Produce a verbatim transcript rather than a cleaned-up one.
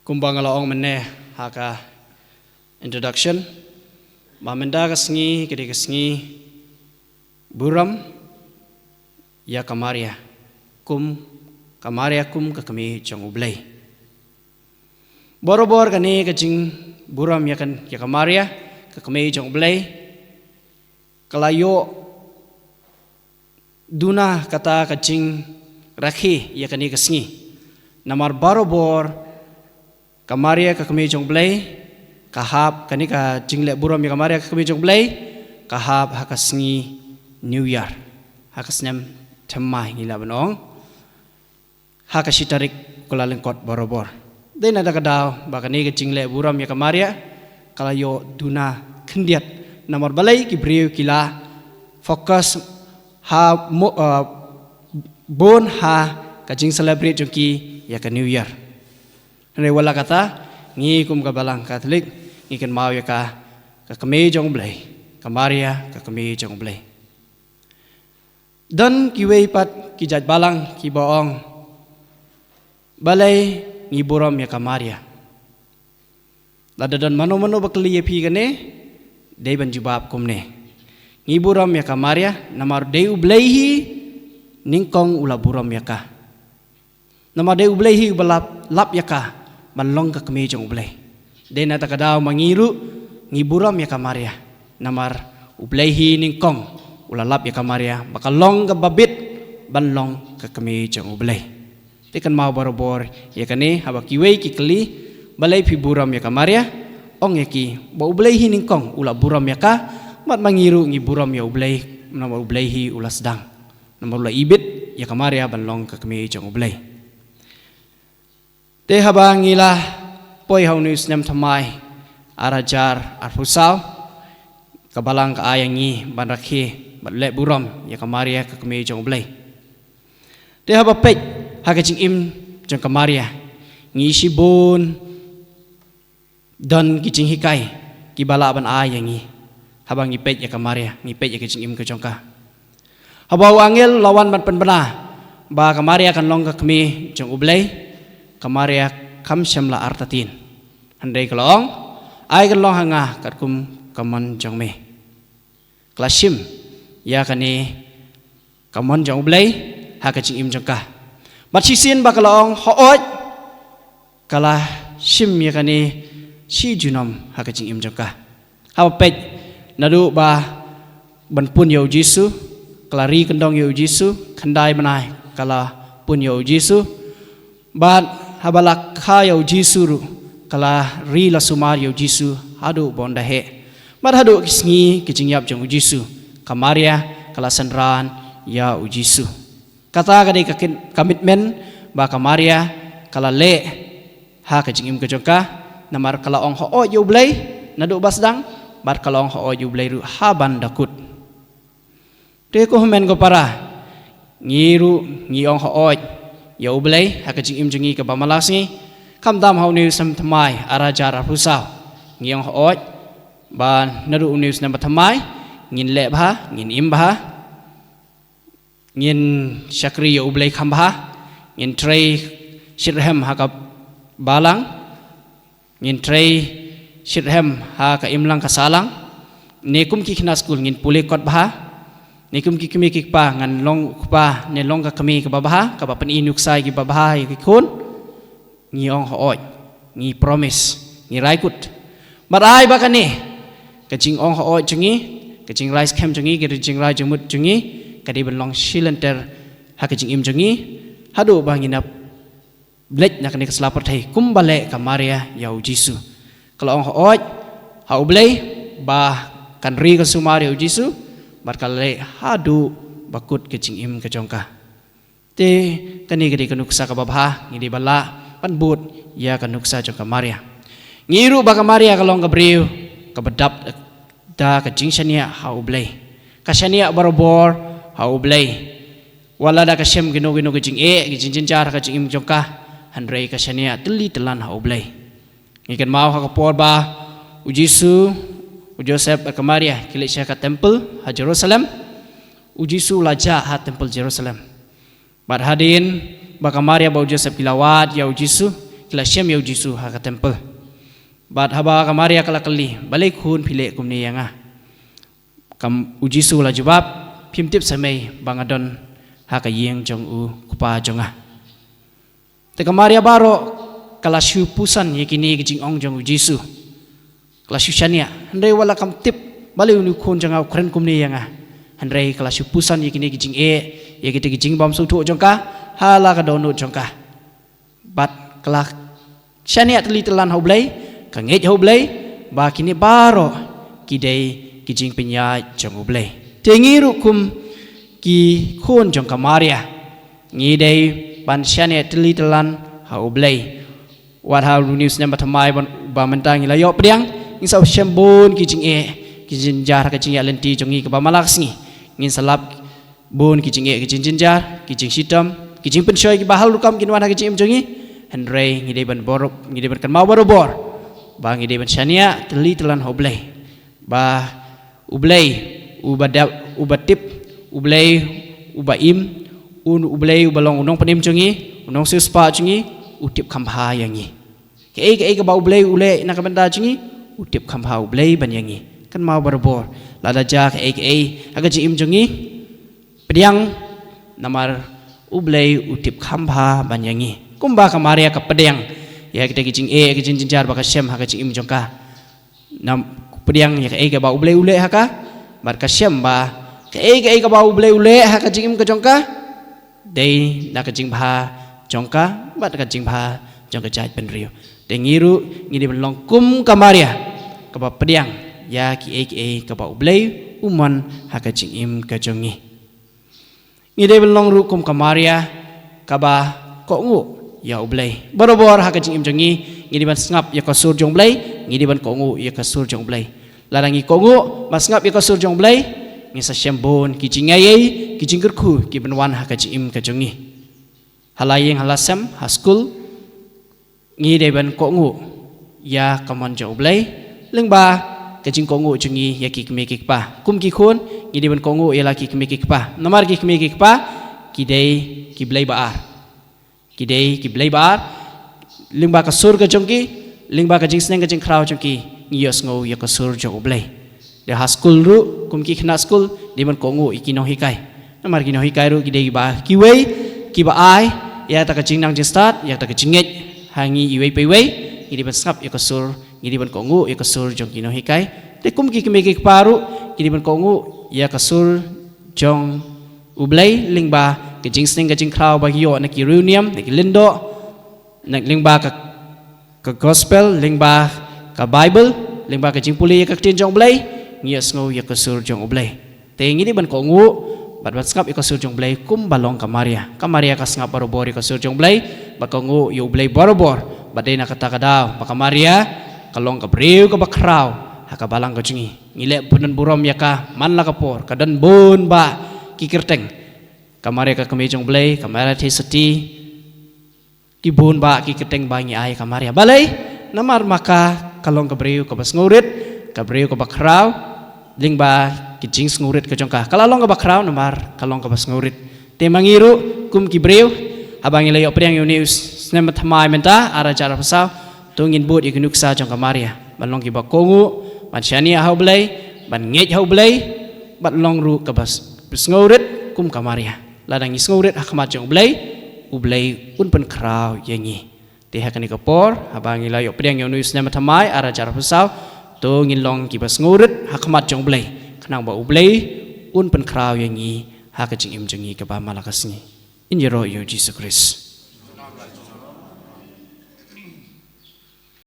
Kumba nga la ong mynne ha ka introduction, ba mynta ka sngi ka dei ka sngi burom ïa ka Maria, kum ka Maria kum ka kmie jong U Blei. Barabor kane ka jingburom ïa ka, ïa ka Maria, ka kmie jong U Blei, ka la ïoh duna kata ka jingrakhe ïa kane ka sngi. Namar barabor ka Maria ka kmie jong U Blei, ka hap, kane ka jingleh burom ïa ka Maria ka kmie jong U Blei, ka hap ha ka sngi New Year, ha ka snem thymmai ngi lah ban ong, ha ka shi tarik Kyllalyngkot barabor. Dei na kata ka daw ba kane ka jingleh burom ïa ka Maria ka la ïoh duna khyndiat, namar balei? Ki briew ki la focus ha mo-, uh, bun ha ka jingcelebrate jong ki ïa ka New Year. Hynrei wat la kata, ngi kum ka Balang Katholik ngi kynmaw ïa ka, ka kmie jong U Blei, ka Maria ka kmie jong U Blei. Don kiwei pat ki jait balang kiba ong, balei ngi burom ïa ka Maria? Lada don mano mano ba kylli ïa phi kane, dei ban jubab kumne: ngi burom ïa ka Maria namar dei U Blei hi nyngkong u la burom ïa ka. Namar dei U Blei hi uba lap, lap ïa ka ban long ka kmie jong U Blei. Dei na kata ka daw ma ngi ruh ngi burom ïa ka Maria, namar U Blei hi nyngkong u la lap ïa ka Maria ba ka long kaba bit ban long ka kmie jong U Blei. Te kynmaw barabor ïa kane, haba kiwei ki kylli, balei phi burom ïa ka Maria? Ong ïa ki ba U Blei hi nyngkong u la burom ïa ka, bad ma ngi ruh ngi burom ïa U Blei namar U Blei hi u la sdang, namar u la ibit ïa ka Maria ban long ka kmie jong U Blei. Te haba ngi la poi ha une u snem thymmai ar hajar arphew saw, ka Balang ka ai ïa ngi ban rakhe bad leh burom ïa ka Maria ka kmie jong U Blei. Te haba peit ha ka jingim jong ka Maria, ngi shibun don ki jinghikai kiba lah ban ai ïa ngi haba ngi peit ïa ka Maria, ngi peit ïa ka jingim ka jong ka. Haba u angel u la wan ban pynbna ba ka Maria kan long ka kmie jong U Blei, ka Maria kam shym la artatien. Hynrei ka la ong, ai kan long ha nga katkum ka mon jong me. Ka la shim ïa kane ka mon jong U Blei ha ka jingim jong ka. Bad shisien ba ka la ong hooid, ka la shim ïa kane shi junom ha ka jingim jong ka. Haba peit naduh ba ban pun ïa U Jisu, ka la ri kyndong ïa U Jisu, khyndai bnai ka la pun ïa U Jisu. Bad haba la kha ïa U Jisu ruh, ka la ri la sumar ïa U Jisu haduh ban da heh. Bad haduh ki sngi ki jingïap jong U Jisu, ka Maria ka la synran ïa U Jisu. Kata ka dei ka kin-, commitment ba ka Maria ka la leh ha ka jingim ka jong ka, namar ka la ong hooid ïa U Blei naduh ba sdang, bad ka la ong hooid ïa U Blei ruh ha ban da kut. Te ko hynmen ko para, ngi ruh ngi ong hooid ïa U Blei ha ka jingim jong ngi kaba man la ka sngi. Khamtam ha une u snem thymmai ar hajar arphew saw, ngi ong hooid ba naduh une u snem ba thymmai ngin leh bha, ngin im bha, ngin shakri ïa U Blei kham bha, ngin trei shitrhem ha ka balang, ngin trei shitrhem ha ka imlang ka sahlang. Ne kum ki khynnah skul ngin pule kot bha. Ne kum ki kmie ki kpa ngan long u kpa ne long ka kmie kaba bha, kaba pyni nuksa kiba bha ïa ki khun. Ngi ong hooid, ngi promise, ngi rai kut. Bad ai ba kane ka jingong hooid jong ngi, ka jingrai skhem jong ngi, ka jingrai jingmut jong ngi ka dei ban long shi lynter ha ka jingim jong ngi, haduh ba ngin ïap leit na kane ka sla pyrthei kumba leh ka Maria ïa U Jisu. Ka la ong hooid ha U Blei ba kan ri ka sumar ïa U Jisu, bad ka la leh haduh ba kut ka jingim ka jong ka. Te kane ka dei ka nuksa kaba bha, ngi dei ban lah ban bud ïa ka nuksa jong ka Maria. Ngi ruh ba ka Maria ka long ka briew kaba dap da ka jingshaniah ha U Blei. Ka shaniah barabor ha U Blei. Wat la da ka shem kino kino ki jingeh, ki jingjynjar ha ka jingim jong ka, hynrei ka shaniah tylli tyllan ha U Blei. Ngi kynmaw ha ka por ba U Jisu, U Joseph bad ka Maria ki leit sha ka temple ha Jerusalem. U Jisu u la jah ha temple Jerusalem. Bad hadien ba ka Maria bad U Joseph ki la wad ïa U Jisu, ki la shem ïa u Jisu ha ka temple. Bad haba ka Maria ka la kylli, "Balei khun phi leh kumne ïa nga?" Kam u Jisu u la jubab, "Phim tip seh mei ba nga don ha ka ïing jong u Kpa jong nga." Te ka Maria baroh ka la shu puson ïa kine ki jingong jong u Jisu. Ka la shu shaniah, hynrei wat la kam tip balei une u khun jong nga u kren kumne ïa nga. Hynrei ka la shu puson ïa kine ki jingeh, ïa kine ki jingbymsngewthuh jong ka ha la ka dohnud jong ka. Bad ka la shaniah tylli tylan ha U Blei, ka ngeit ha U Blei ba kine baroh ki dei ki jingpynïaid jong U Blei. Te ngi ruh kum ki khun jong ka Maria, ngi dei ban shaniah tylli tylan ha U Blei. Wat ha une u snem ba thymmai ba mynta ngi la ïoh pdiang, ngin sa shem bun ki jingeh, ki jingjynjar ha ka jingïaid lynti jong ngi kaba man la ka sngi. Ngin sa lap bun ki jingeh, ki jingjynjar, ki jingshitom, ki jingpynshoi kiba har rukom kin wan ha ka jingim jong ngi. Hynrei ngi dei ban bor, ngi dei ban kynmaw barabor ba ngi dei ban shaniah tylli tylan ha U Blei. Ba U Blei uba dap, uba tip, U Blei uba im, un U Blei uba long u nongpynim jong ngi, u nongsiewspah jong ngi, u tip kham bha ïa ngi. Kaei kaei kaba U Blei u leh na ka bynta jong ngi, u tip kham bha U Blei ban ïa ngi. Kynmaw barabor, lada jia kaei kaei ha ka jingim jong ngi, pdiang, namar U Blei u tip kham bha ban ïa ngi. Kumba ka Maria ka pdiang ïa kita ki jingeh, ki jingjynjar ba ka shem ha ka jingim jong ka. Nam pdiang ïa kaei kaba U Blei u leh ha ka, bad ka shem ba kaei kaei kaba U Blei u leh ha ka jingim ka jong ka, dei na ka jingbha jong ka bad ka jingbha jong ka jaitbynriew. Te ngi ruh ngi dei ban long kum ka Maria, kaba pdiang ïa kiei kiei kaba U Blei u mon ha ka jingim ka jong ngi. Ngi dei ban long ruh kum ka Maria, kaba kohnguh ïa U Blei. Barabor ha ka jingim jong ngi, ngi dei ban sngap ïa ka sur jong U Blei, ngi dei ban kohnguh ïa ka sur jong U Blei. Lada ngi kohnguh ban sngap ïa ka sur jong U Blei, ngin sa shem bun ki jingaiei, ki jingkyrkhu kiban wan ha ka jingim ka jong ngi. Ha la ïing, ha la sem, ha skul, ngi dei ban kohnguh ïa ka mon jong U Blei, lyngba ka jingkohnguh jong ngi ïa ki kmie ki kpa. Kum ki khun, ngi dei ban kohnguh ïa la ki kmie ki kpa. Namar ki kmie ki kpa ki dei ki blei ba ar. Ki dei ki blei ba ar. Lyngba ka sur ka jong ki, lyngba ka jingsneng ka jingkhraw jong ki, ngi ïohsngew ïa ka sur jong U Blei. Te ha skul ruh, kum ki khynnah skul, dei ban kohnguh ïa ki nonghikai. Namar ki nonghikai ruh ki dei kiba, kiwei kiba ai ïa kata ka jingnang jingstad, ïa kata ka jingngeit ha ngi iwei pa iwei. Ngi dei ban sngap ïa ka sur, ngi dei ban kohnguh ïa ka sur jong ki nonghikai. Te kum ki kmie ki kpa ruh, ki dei ban kohnguh ïa ka sur jong U Blei lyngba ka jingsneng ka jingkhraw ba ki ïoh na ki riewniam, na ki lyngdoh, na lyngba ka, ka gospel, lyngba ka Bible, lyngba ka jingpule ïa ka ktien jong U Blei, ngi ïohsngew ïa ka sur jong U Blei. Te ngi dei ban kohnguh bad ban sngap ïa ka sur jong U Blei kumba long ka Maria. Ka Maria ka sngap barabor ïa ka sur jong U Blei, bad ka nguh ïa U Blei barabor. Bad dei na kata ka daw ba ka Maria ka long ka briew kaba khraw ha ka balang ka jong ngi. Ngi leh bun burom ïa ka man la ka por, ka don bun bah ki kyrteng. Ka Maria ka Kmie jong U Blei, ka Maria Theisotti, ki bun bah ki kyrteng ba ngi ai ka Maria. Balei? Namar ma ka ka long ka briew kaba sngewrit, ka briew kaba khraw, lyngba ki jingsngewrit ka jong ka. Ka la long kaba khraw namar ka long kaba sngewrit. Te ma ngi ruh kum ki briew, haba ngi la ïoh pdiang ïa une u snem thymmai mynta, ar hajar arphew saw, to ngin bud ïa ki nuksa jong ka Maria ban long kiba kohnguh, ban shaniah ha U Blei, ban ngeit ha U Blei, ban long ruh kaba s-, sngewrit kum ka Maria. Lada ngi sngewrit ha khmat jong U Blei, U Blei un pynkhraw ïa ngi. Te ha kane ka por, haba ngi la ïoh pdiang ïa une u snem thymmai, ar hajar arphew saw, to ngin long kiba sngewrit ha khmat jong U Blei, khnang ba U Blei un pynkhraw ïa ngi ha ka jingim jong ngi kaba man la ka sngi. Ngin ïaroh ïa U Jisu Khrist.